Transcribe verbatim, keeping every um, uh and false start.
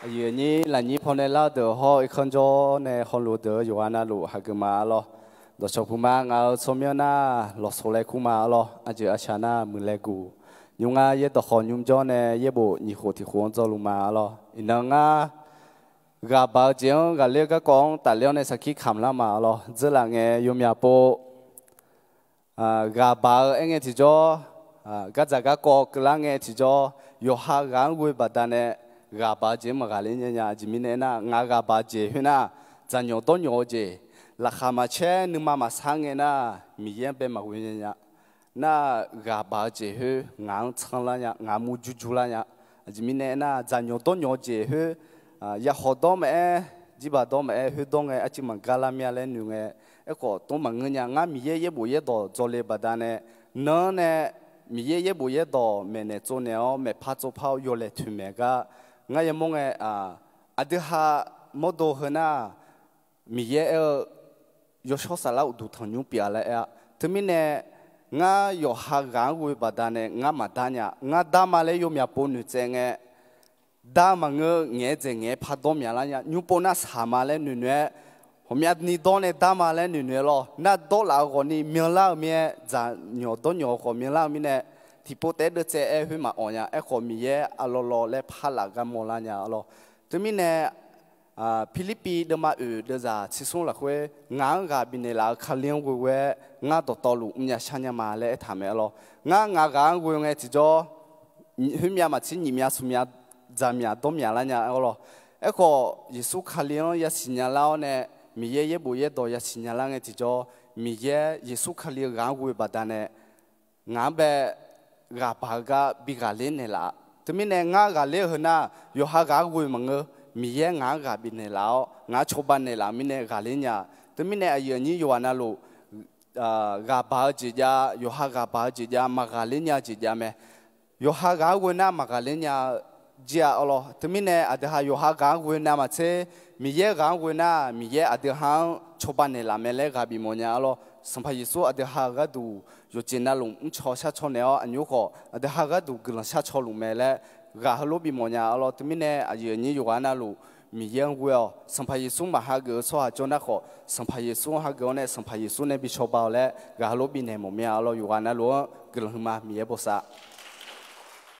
Aqyuif aqnyir lafnyir pawnae lar-eu deuq hawr irkanr jawr nae hawluf-eu deuq-eu yawqghaq navluf hageuf ma arlawr. Dawqcawq puq ma ngaq-euq tsawrmyanr nar lawqsoq laer kur ma arlawr. Arjeuq arshaq nar muiqlaeqguq, nymr ngar yaerdawq khawf nymrjawr nae yaerbof nyiq khof tiq khof-anr dzawluf ma arlawr. Iqnan ngar ghaq baq-eu jeq-anr ghaqler-eu garkawv-anr tafler-awr nae sarkir kamq lar ma arlawr. Dzeurlaf ngae yawmyaq pov ghaq baq-eu aer ngae tiqjawr, gardzaq garkawv keuvlar ngae tiqjawr, yawqha ghaq-anr ghoe-eu baqdanae ghaq baq-eu jeq-anr maqghaqler nya nya. Aqjeq mirnae aernar, ngaq ghaq baq-eu jeq khoernar, dzaqnyawq dawrnyawq-eu jeq, laqkhaq maqcaer nuima maqsar ngae nar, Miqyaer-anr bae maqghoe nya nya. Nar, ghaq baq-eu jeq khoer ngaq-anr tsanrlar nya, ngaq murjur jurlar nya. Aqjeq mirnae aernar, dzaqnyawq dawrnyawq-eu jeq khoer, yakhawf dawr maqaer, jirbaq dawr maqaer, khoerdawr ngae arcuiv maqgar lar mir-a laer noeq ngae, aerkhawf tov maqngeur nya. Ngar Miqyaer yaerbof yaerdawq dzawle baqdanae, nanr nae Miqyaer yaerbof yaerdawq maeqnaeq tsovnaeq-awr maeqpar tsovpar-awr yawlaeq toeqmaeq gar ngar yamawr ngae, aqdui ha mawrdo heu nar, Miqyaer aer-eu, yawshawr saflar uqduq tanqnymr pyeuf-a laer aer-a. Teumirnae, ngar yawqha ghaq-anr ghoe-eu baqdanae ngar maqdar nya. Ngar dar ma laer yawmyaq pov noeqtsaev ngae, dar maqngeur, ngaeq-aer dzaeq ngaeq-aer pardawr myaqlar nya. Nymr pov nar saq ma laer noeqnoeq-aer, ghawqmyavni dawr nae dar ma laer noeqnoeq-aer lawr. Nar dawrlaf-eu ghawqni myanlar-eu mir-aer, dzaqnyawq dawrnyawq-eu khawf myanlar-eu mirnae, tiqpov taef-aer deuvtsaev-aer khoer maqawq nya. Aerkhawf Miqyaer aqlawqlawq laer par laf gar mawrlar nya arlawr. Teumirnae, Pirlirpiv deuvma oeq deuvzaq tsersmr lafkhoer, ngaq-anr ghaq bifnaeq laf-eu Kali-anr ghoe-aer ngar dawqtawvluf mrnya sharnya ma laer aertaq mae arlawr. Ngar ngaq ghaq-anr ghoe ngae tiqjawr, khoermyav maqtser nyiq myav smq myav dzaq myaq dawr myaqlar nya arlawr. Aerkhawf Yeqsur Kali-anr yasiq nyalar-awr nae, Miqyaer yaerbof yaerdawq yasiq nyalar ngae tiqjawr, Miqyaer Yeqsur Kali-eu ghaq-anr ghoe-eu baqdanae ngaq-anr bae ghaq baq-eu gar bi ghaqler naeqlaf-a. Teumirnae ngar ghaqler-eu heu nar, yawqha ghaq-anr ghoe maqngeur, Miqyaer ngaq-anr ghaq bifnaeq laf-awr ngaq-anr cawba naeqlaf-eu mirnae ghaqler nya. Teumirnae aqyuif aqnyir yawqghaq navluf, ghaq baq-eu jeq jav, yawqha ghaq baq-eu jeq jav, maqghaqler nya-eu jeq jav mae. Yawqha ghaq-anr ghoe nar maqghaqler nya-eu jir-a arlawr. Teumirnae aqdui ha yawqha ghaq-anr ghoe navmaqtser, Miqyaer ghaq-anr ghoe nar Miqyaer aqdui ha-anr cawba naeqlaf mae laer ghaq bifmawf nya arlawr. Sanqpaq Yeqsur aqdui ha-eu gharduq yawqjeq navluf mrcaw sharcaw naeq-awr aqnymr khawf aqdui ha-eu gharduq guiqlanq sharcaw luf mae laer ghaq heulof bifmawf nya arlawr. Teumirnae aqyuif aqnyir yawqghaq navluf Miqyaer-anr ghoe-awq. Sanqpaq Yeqsur maqhageuf-eu tsawrhaq jawr nar khawf, Sanqpaq Yeqsur-anr hageuf-awr nae Sanqpaq Yeqsur nae bi cawba-awq laer ghaq heulof bifnaeq mawf mir-a arlawr. Yawqghaq navluf-anr guiqlanq huiqma Miqyaer bosav.